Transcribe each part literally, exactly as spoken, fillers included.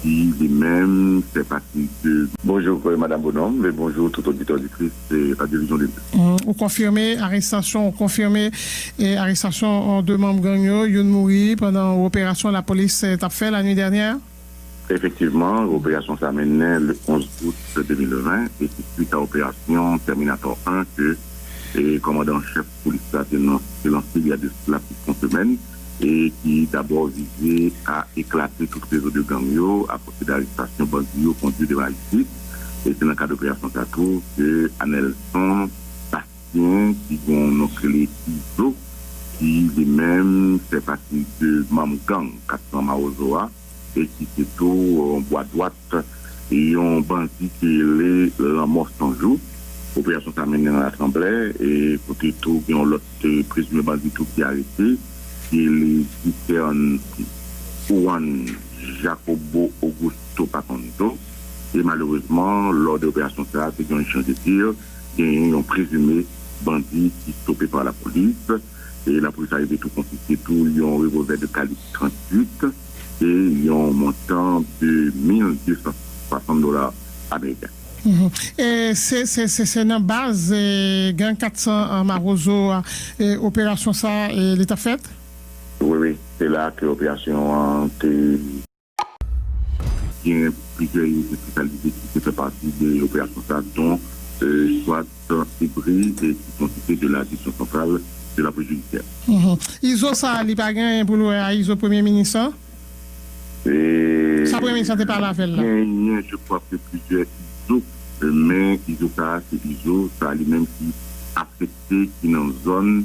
ki li menm fè pati de... Bonjou, euh, Madame Bonhomme, e bonjou tout oditè, oditris, euh, Radyo Vizyon de Lyon. Mm, ou konfime arestasyon, ou konfime, eh, arestasyon, eh, de manm gang yo, youn mouri pandan operasyon lapolis, eh, t ap fè lannuit dènyè? Efektivman, operasyon sa mennen le onz out de mil ven, e se swit a operasyon Terminator en ke, eh, kòmandan an chèf polis la te nan-, te lanse il y a de cela plus qu'une semaine, e ki dabò vize a eklate tout rezo de gang yo, a pati de arestasyon bandi yo kondui devan lajistis. E se nan kad operasyon sa tou ke Anelson Bastien, ki gen yon non k rele Izo, ki li menm fè pati de manm gang kat san Mawozo a, e ki se tou yon bwa dwat yon bandi ki rele Lanmò San Jou. Operasyon sa mennen nan Latranblè, e kote tou gen yon lòt, eh, prezime bandi tou ki arete, ki rele Zitern Juan Jacobo Augusto Pacanto. E malerezman, lò de operasyon sa, te gen yon echanj de tir, genyen yon prezime bandi ki stope pa lapolis. E lapolis arive tou konfiske tou yon revòlvè de kalib tranntuit e yon montan de mil de san swasant dola ameriken. Mhm. E se, se, se, se nan baz, e, gang kat san an Mawozo a, e, operasyon sa, e, li t ap fèt? Wi, wi. Se la ke operasyon an te gen plizyè espesyalis ki te fè pati de operasyon sa, dont, euh, Swat Ebri, e ki konsiste de la Direction Centrale de la Police Judiciaire. Mhm. Izo sa, li pa gen anyen pou l wè a Izo premye minis lan? E sa premye minis lan te pale avè l la? Genyen, je crois que plusieurs Izo, euh, men Izo sa, se Izo sa li menm ki afekte, ki nan zòn,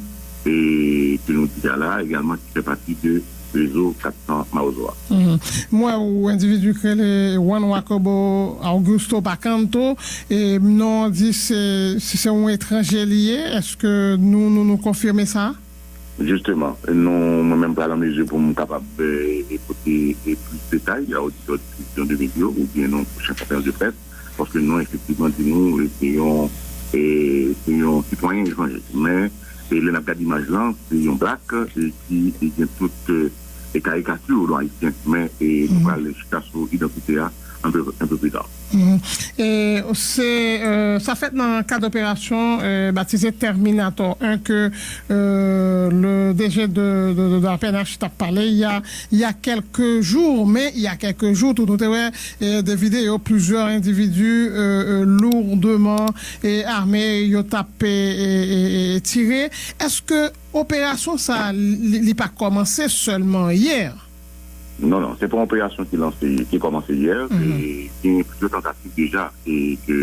e ke nou di a la, egalman ki fè pati de rezo kat san Mawozo a. Mhm. M wè yon endividi ki rele Juan Jacobo Augusto Pacanto, e non an di se, se, se yon etranje li ye. Èske nou, nou, nou konfime sa? Jisteman, nou, mwen menm pral an mezi pou m kapab, eh, pote, eh, plis detay a oditè, oditris de Vizyon oubyen nan pwochen konferans de près, paske nou efektivman di nou, eh, se yon, eh, se yon sitwayen etranje. Men, eh, lè n ap gade imaj lan, se yon blak, eh, ki, eh, gen tout, eh, e karikati non ayisyen, men, eh, nou pral chita sou idantite a un peu, un peu plus tard. Mhm. E se, euh, sa fèt nan kad operasyon, euh, batize Terminator en ke, euh, le D G de, de, de, de la P N H t ap pale il y a, il y a quelques jours, men il y a quelques jours tou, nou te wè, eh, de videyo plizyè endividi, euh, euh, lourdman, eh, ame yo t ap, eh, eh, eh, eh, tire. Èske operasyon sa, li, li pa kòmanse sèlman yè? Non, non, se pa yon operasyon ki lanse, ki kòmanse yè. Mhm. E gen plizyè tantativ deja, e ke,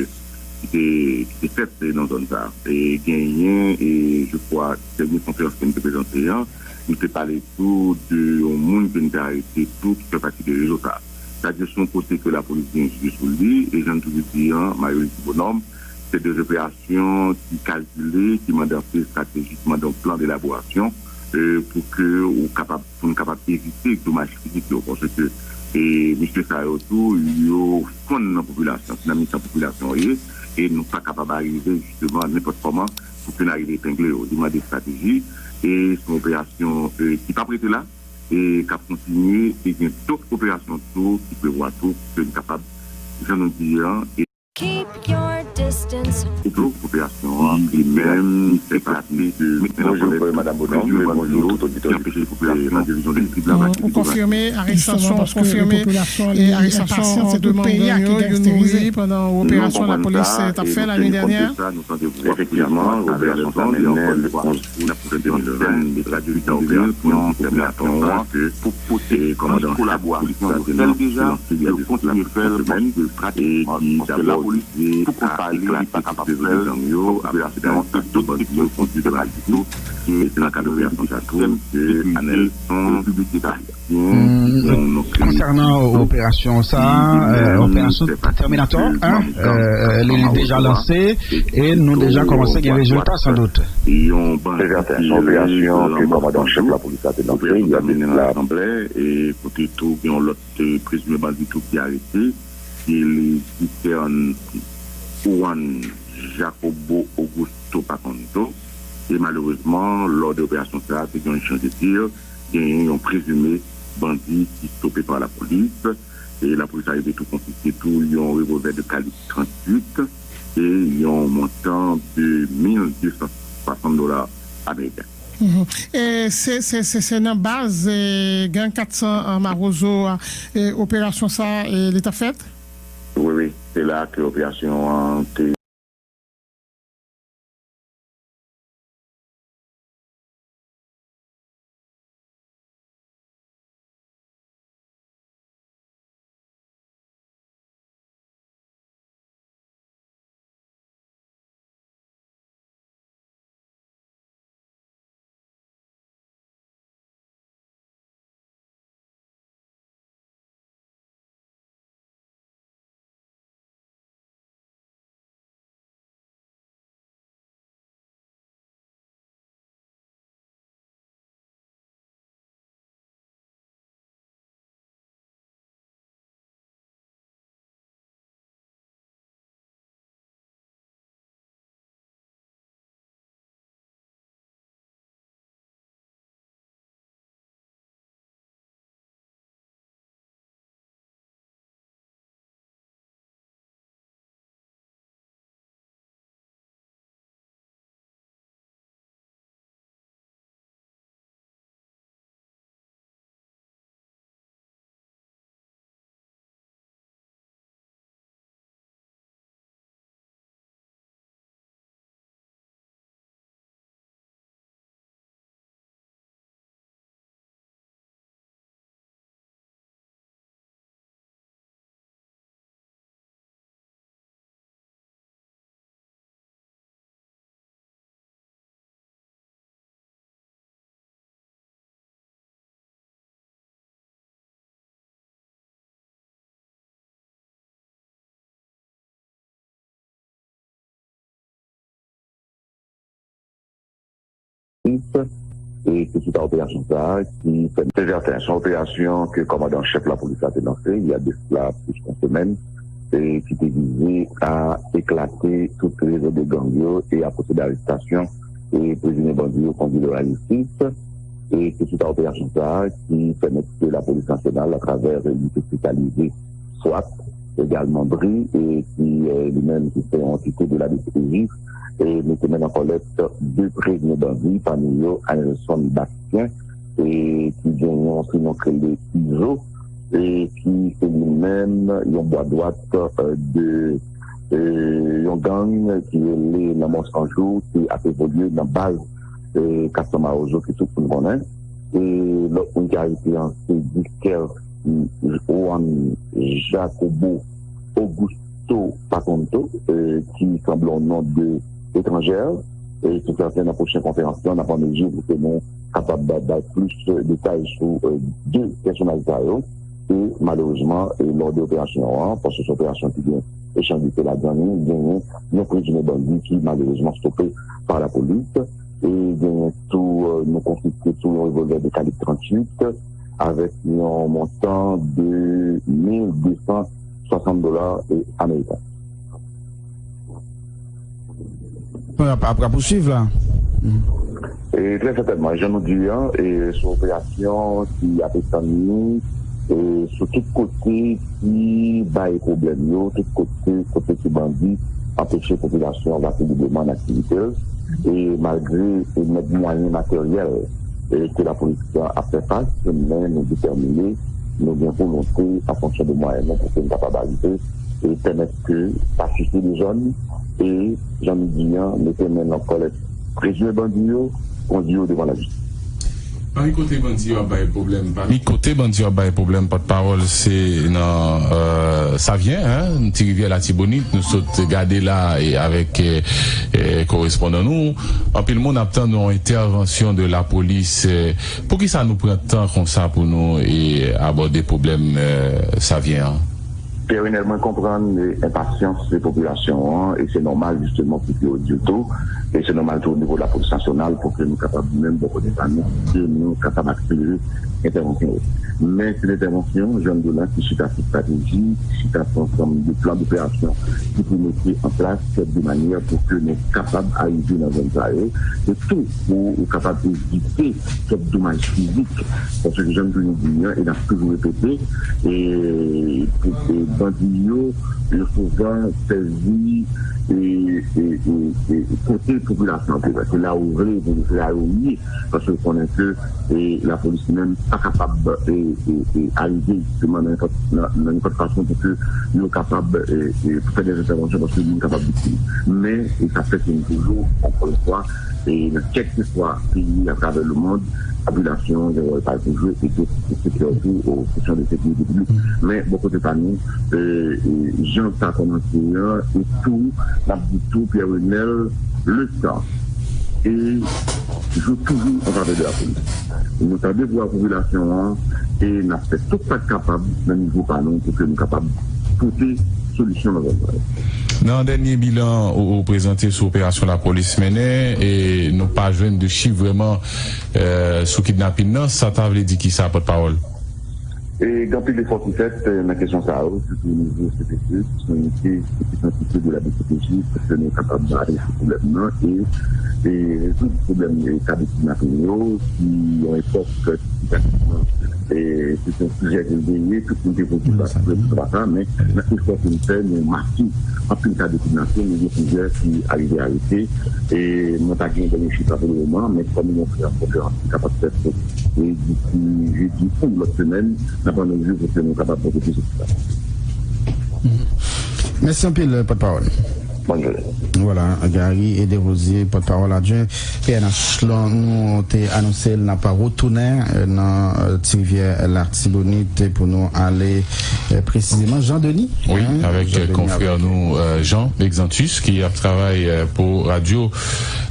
ki te, ki te fèt, e, nan zòn sa. E genyen, e, je crois, dènye konferans ke nou te prezante an, nou te pale tou de yon moun ke nou te arete tou, ki fè pati de rezo sa. Sa di se yon kote ke lapolis gen je sou li, e jan nou toujou di an, Mario Lisi Bonhomme, se de operasyon ki kalkile, ki mande anpil estrateji, ki mande yon plan delaborasyon, e, pou ke ou kapab, pou nou kapab evite domaj fizik yo, paske, e, mesye sa yo tou, yo fonn nan popilasyon, se nan mitan popilasyon yo ye, e nou pa kapab arive jisteman nenpòt kòman pou ke n arive epengle yo. Li mande estrateji, e se yon operasyon, e, ki p ap rete la, e k ap kontinye, e gen dòt operasyon tou ki prevwa tou pou ke n kapab, jan nou di an, e Keep your distance. Pou popilasyon an, li menm, se pati de... Bonjou, Madame Bonhomme, e bonjou tout oditè, oditris de Radyo Vizyon de Lyon. Ou konfime arestasyon, ou konfime, e, arestasyon de manm gang yo, youn mouri pandan yon operasyon lapolis t ap fè lane dènyè. Efektivman, operasyon sa mennen le onz out de mil ven, Radyo Vizyon de Lyon, pou pote tout kolaborasyon yo fè l deja, yo kontinye fè l, paske pratikman, paske lapolis, pou kont pa li, li pa kapab fè l, popilasyon e tout sektè kontinye fè l, paske se nan kad operasyon sa tou ke Anelson Bastien, konsènan operasyon sa, operasyon Terminator en, li deja lanse e nou deja kòmanse gen rezilta, sandout. Se sèten, se yon operasyon ke kòmandan chèf lapolis la te lanse, y a de la. E kote tou gen yon lòt, eh, prezime bandi tou ki arete, ki rele Zitern Juan Jacobo Augusto Pacanto. E malerezman, lò de operasyon sa, te gen yon echanj de tir, genyen yon prezime bandi ki stope pa lapolis. E lapolis arive tou konfiske tou yon revòlvè de kalib tranntuit e yon montan de mil de san swasant dola ameriken. E se, se, se, se nan baz e, gang kat san an Mawozo a, e, operasyon sa a, e, li t ap fèt? Wi, wi, se la ke operasyon an te E se sou ta operasyon sa a ki fè. Se sèten, se yon operasyon ke kòmandan an chèf lapolis la te lanse, il y a de cela plus qu'une semaine, e ki te vize a eklate tout rezo de gang yo e a pwosede arestasyon e prezime bandi yo kondui yo a lajistis. E se sou ta operasyon sa a ki pèmèt ke lapolis nasyonal, atravè inite espesyalize swat, egalman bri, e ki, e, li menm ki se yon antite de la D C P J, e mete men nan kòlèt de prezime bandi, pami yo Anelson Bastien, e ki gen yon sinon k rele Izo, e ki se li menm yon bwa dwat, e, de, e, yon gang ki rele Lanmò San Jou, ki ap evolye nan baz, e, Castro Mawozo ki tout moun konnen. E lòt moun ki arete an se Diskel Juan Jacobo Augusto Patonto, e, ki sanble yon non de etranjè. E se sèten nan pwochen konferans lan, n ap an mezi pou ke nou kapab ba-, bay plis detay sou, e, de pèsonaj sa yo. E malerezman, e, lò de operasyon an, paske se operasyon ki gen echanj de fè ladan li, genyen yon prezime bandi ki malerezman stope pa lapolis. E genyen tou, e, nou konfiske tou yon revòlvè de kalib tranntuit avèk yon montan de mil de san swasant dola, e, ameriken. Ap, ap, ap pouswiv la. E trè sètènman, jan nou di an, e se yon operasyon ki ap etann li, e sou tout kote ki bay pwoblèm yo, tout kote, kote ki bandi anpeche popilasyon an vake libreman nan aktivite l, e malgre e mèt mwayen materyèl, e ke lapolis ap fè fas, men nou detèmine, nou gen volonte, an fonksyon de mwayen nou, pou ke n kapab arive e pèmèt ke pasifye de zòn, e, jan nou di an, mete men nan kòlèt prezime bandi yo, kondui yo devan lajistis. Pami kote bandi yo ap bay pwoblèm, pami kote bandi yo ap bay pwoblèm, pòtpawòl, se nan, e, Savyen, en, Ti Rivyè Latibonit, nou sot gade la, e avèk, e, e, korespondan nou. Anpil moun ap tann yon entèvansyon de lapolis, e, poukisa nou pran tan konsa pou nou, e, abòde pwoblèm, e, Savyen an? Pierre Renel, mwen konprann enpasyans popilasyon an, e se nòmal jisteman pou ke yo di l tou, e se nòmal tou o nivo de lapolis nasyonal pou ke nou kapab, nou menm, bò kote pa nou, pou ke nou kapab akselere entèvansyon yo. Men se entèvansyon, jan m di w la, ki chita sou estrateji, ki chita sou ansanm de plan doperasyon ki pou mete an plas de manyè pou ke nou kapab arive nan zòn sa yo, e tou pou ou kapab evite kèk domaj fizik. Paske jan m toujou di an, e n ap toujou repete, e, e bandi yo, yo souvan sèvi e, e, e, e kote popilasyon an prezan. Se la ou vle, se la yo ye. Paske yo konnen ke e lapolis li menm pa kapab e, e, e arive jisteman nan nenpòt, nan, nan nenpòt fason pou ke yo kapab e, e fè de entèvansyon paske moun kapab viktim. Men, e sa fè ke nou toujou, ankò yon fwa, e nan kèlkeswa peyi atravè lemonn, popilasyon an gen wòl pa l pou jwe, e tou sektè tou, o kesyon de sekirite piblik. Men, bò kote pa nou, e, e jan sa kòmanse an, e tou, n ap di tou, Pierre Renel, letan e jwe toujou an favè de lapolis. Nou tande vwa popilasyon an e n ap fè tout sa k kapab nan nivo pa nou pou ke nou kapab pote solisyon nan zòn sa yo. Nan dènye bilan ou, ou prezante sou operasyon lapolis mennen, e nou pa jwenn de chif vrèman, e, sou kidnapin nan, sa ta vle di kisa, pòtpawòl? E gen anpil efò ki fèt, e, nan kesyon sa yo, sitou o nivo C P C, ki se yon inite ki santifye de la D C P J, pou ke nou kapab bare sou pwoblèm nan e, e rezoud pwoblèm, e, ka de kidnapin yo, ki yon epòk, e, se te yon sijè ke l te ye, tout moun te pwokipe ak sa, men nan efò ke n fè, nou make anpil ka de kidnapin, nou gen plizyè ki arive arete, e mwen pa gen dènye chif la pou le moman, men kòm nou fè yon konferans ki kapab fèt e disi jedi ou lòt semèn, n ap analize pou ke nou kapab pote plis esplikasyon. Mèsi anpil, pòtpawòl. Bonn jounen. Vwala, Gary Desrosiers, pòtpawòl adjwen P N H lan, nou te anonse l, n ap retounen, e, nan, e, Ti Rivyè Latibonit pou nou ale, e, presizeman Jean Denis. Wi, hein, avèk, Jean e, Denis konfrè avèk nou, e, Jean Exantus ki ap travay, e, pou radyo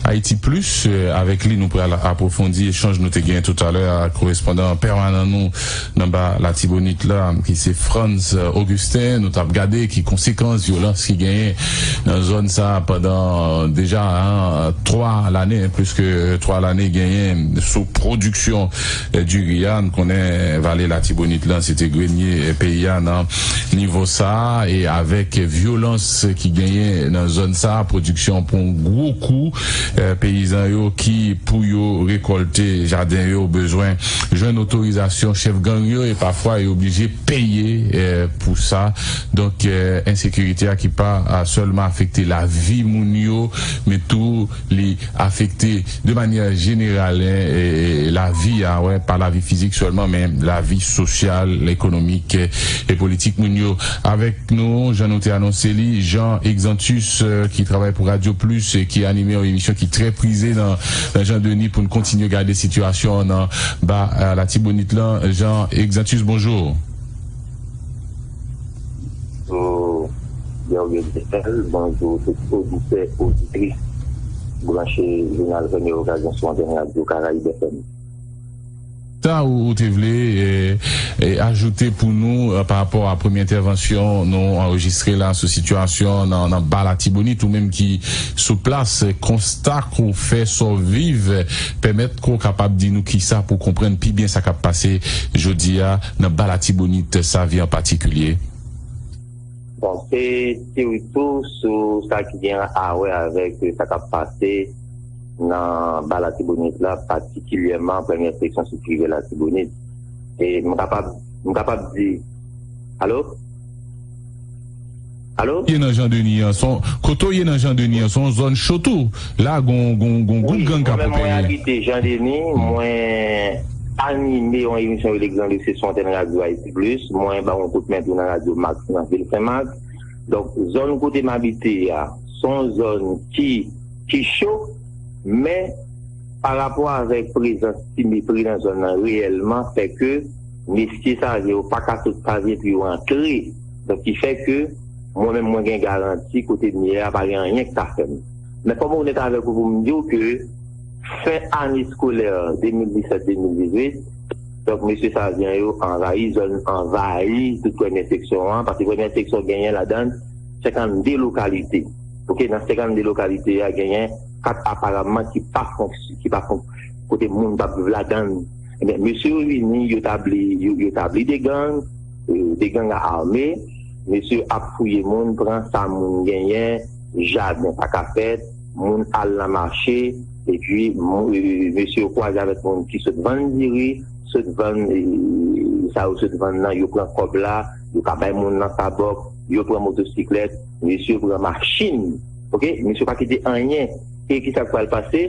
Haïti Plus, e, avèk li, nou pral apwofondi echanj nou te genyen toutalè ak korespondan pèmanan nou nan ba Latibonit la, ki se Frantz Augustin. Nou t ap gade ki konsekans vyolans ki genyen nan zòn sa a pandan deja, hein, twa lane, plis ke twa lane genyen sou pwodiksyon, e, diri a. Nou konnen vale Latibonit la, se te grenye, e, peyi a nan nivo sa a, e avèk vyolans ki genyen nan zòn sa a, pwodiksyon pran gwo kou, e, peyizan yo ki, pou yo rekòlte jaden yo, bezwen jwenn otorizasyon chèf gang yo, e pafwa yo oblije peye, e, pou sa. Donk, e, ensekirite a ki pa, a, sèlman afekte lavi moun yo, men tou li afekte de manyè jeneral, e, e, lavi a, wè, pa lavi fizik sèlman, men lavi sosyal, ekonomik, e, e politik moun yo. Avèk nou, jan nou te anonse li, Jean Exantus, e, ki travay pou Radyo Plis e ki anime yon emisyon ki trè prize nan, nan Jean Denis pou n kontinye gade sitiyasyon an nan ba, e, Latibonit lan. Jean Exantus, bonjou. Bonjou, Pierre Desrosiers, bonjou tout oditè, oditris branche jounal Premye Okazyon sou antèn Radyo Karayib F M. Sa ou, ou te vle, e, e, ajoute pou nou, e, pa rapò a premye entèvansyon nou anrejistre la sou sitiyasyon nan, nan ba Latibonit, ou menm ki sou plas, e, konsta k ou fè, sa w viv, e, pèmèt ke w kapab di nou kisa pou w konprann pi byen sa k ap pase jodi a nan ba Latibonit, Savyen an patikilye? Bon, se siritou sou sa ki gen a wè avèk sa k ap pase nan ba Latibonit la, patikilyèman premyè seksyon Siti Rivyè Latibonit. E m kapab, m kapab di, alo? Alo? Ye nan Jan Deni an, se yon, kote w ye nan Jan Deni an, se yon zòn cho tou. La, gon, gon, gon gwoup gang k ap opere. Wi, mwen menm mwen abite Jan Deni, mwen anime yon emisyon rele Gran Dosye sou antèn Radyo Ayiti Plis. Mwen ba yon kout men tou nan Radyo Max nan vil Senmak. Donk, zòn kote m abite a, se yon zòn ki, ki cho, men pa rapò avèk prezans ti mepri nan zòn nan reyèlman, fè ke mesye Savyen yo pa ka sot Savyen pou yo antre. Donk, ki fè ke mwen menm, mwen gen garanti kote m ye a, pa gen anyen k ka fè m. Men fò m onèt avèk ou pou m di w ke fen ane eskolè de mil disèt de mil dizuit, Donk, mesye Savyen yo anvayi zòn, anvayi tout premyè seksyon an, paske premyè seksyon genyen ladan senkannde lokalite. Oke, nan senkannde lokalite a, genyen kat aparamman ki pa fonksy-, ki pa fonk-, kote moun p ap viv ladan. Ebyen, mesye yo vini, yo tabli, yo, yo tabli de gang, eh, de gang ame. Mesye yo ap fouye moun, pran sa moun genyen, jaden pa ka fèt, moun al nan mache, epi mou-, eh, mesye yo kwaze avèk moun ki sot vann diri, sot vann, eh, sa yo sot vann nan, yo pran kòb la, yo ka bay moun nan sabòk, yo pran motosiklèt, mesye yo pran machin. Oke? Mesye yo pa kite anyen. E ki sa k pral pase?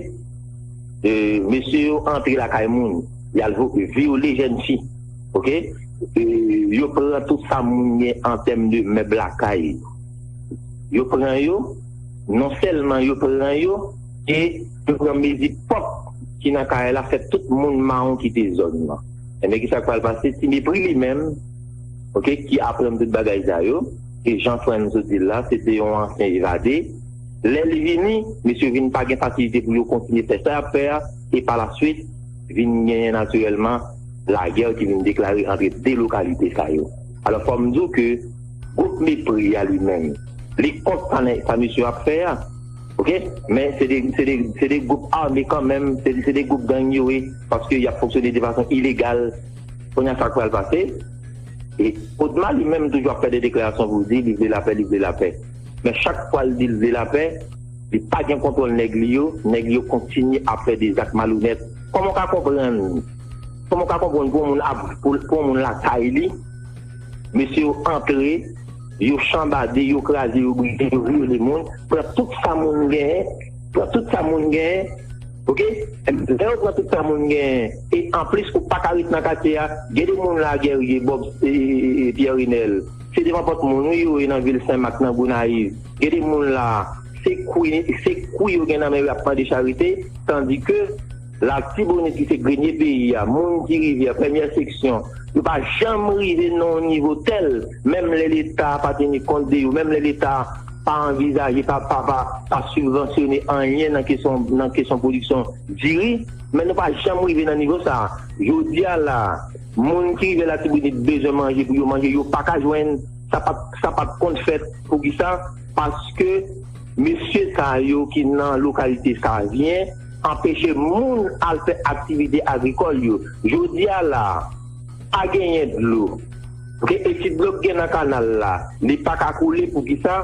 Eh, mesye yo antre lakay moun, y al vo-, vyole jèn fi. Oke? Eh, yo pran tout sa moun gen an tèm de mèb lakay. Yo pran yo, non sèlman yo pran yo, e yo pran mezi pwòp ki nan kay la, fè tout moun mawon kite zòn nan. Ebyen, ki sa k pral pase? Ti Mepri li menm, oke, ki aprann tout bagay sa yo, e jan frè n sot di l la, se te yon ansyen evade. Lè li vini, mesye vin pa gen fasilite pou yo kontinye fè sa y ap fè a, e pa la swit, vin genyen natirèlman lagè ki vin deklare antre de lokalite sa yo. Alò, fò m di w ke gwoup Mepri a li menm, li kont sa nèg, sa misye ap fè a. Oke? Men se de, se de, se de gwoup ame kanmenm, se, se de gwoup gang yo ye, paske y ap fonksyone de fason ilegal. Kounye a, sa k pral pase? E Odma li menm toujou ap fè de deklarasyon pou di li vle lapè, li vle lapè. Men chak fwa l di l vle lapè, li pa gen kontwòl nèg li yo, nèg yo kontinye ap fè de zak malonèt. Kòman w ka konprann? Kòman w ka konprann pou yon moun ap, pou, pou yon moun lakay li, mesye yo antre, yo chanbade, yo kraze, yo brize, yo vyole moun, pran tout sa moun genyen, pran tout sa moun genyen, oke? Lè yo pran tout sa moun genyen, e anplis ou pa ka ret nan katye a, gen de moun la, Guerrier, Bob, e, e, e, Pierre Renel, se devan pòt moun wi yo ye nan vil Senmak, nan Gonayiv. Gen de moun la, se kwi, se kwi yo gen nan men yo ap mande charite, tandike Latibonit ki se grenye peyi a, moun ki rive a, premyè seksyon, yo pa janm rive nan yon nivo tèl, menm lè Leta pa teni kont de yo, menm lè Leta pa anvizaje, pa, pa, pa, pa sibvansyone anyen nan kesyon, nan kesyon pwodiksyon diri, men nou pa janm rive nan nivo sa a. Jodi a la, moun ki rive Latibonit bezwen manje pou yo manje, yo pa ka jwenn, sa pa, sa pa t konn fèt. Poukisa? Paske mesye sa yo ki nan lokalite Savyen anpeche moun al fè aktivite agrikòl yo. Jodi a la, pa genyen dlo. Oke, e ti dlo k gen nan kanal la, li pa ka koule. Poukisa?